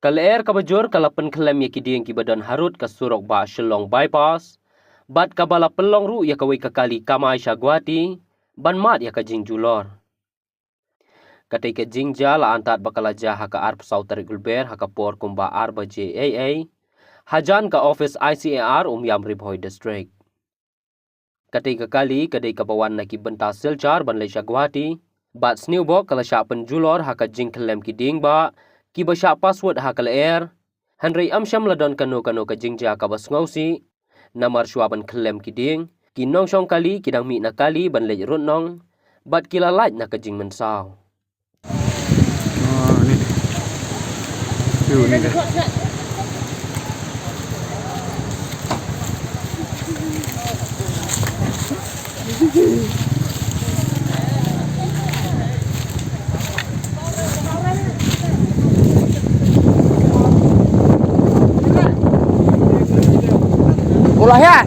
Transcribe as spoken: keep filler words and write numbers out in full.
Ka lyer kaba jur ka la pynkhyllem ïa ki dieng kiba don harud ka surok bah Shillong Bypass, bad kaba la pynlong ruh ïa kawei ka kali kamai sha Guwahati ban mad ïa ka jingjulor. Katei ka jingjia la antad ba ka la jia ha ka arphew saw tarik Lber ha ka por kumba ar baje eiei, hajan ka office I C A R Umiam Ri Bhoi District. Katei ka kali ka dei kaba wan na ki bynta Silchar ban leit sha Guwahati, bad sniewbok ka la shah pynjulor ha ka jingkhyllem ki dieng bah kiba shah paswut ha ka lyer. Hynrei ym shym la don kano kano ka jingjia kaba sngewsih, namar shuwa ban khyllem ki dieng, ki nongshong kali ki dang mih na kali ban leit rutnong, bad ki la lait na ka jingmynsaw. Ulah ya.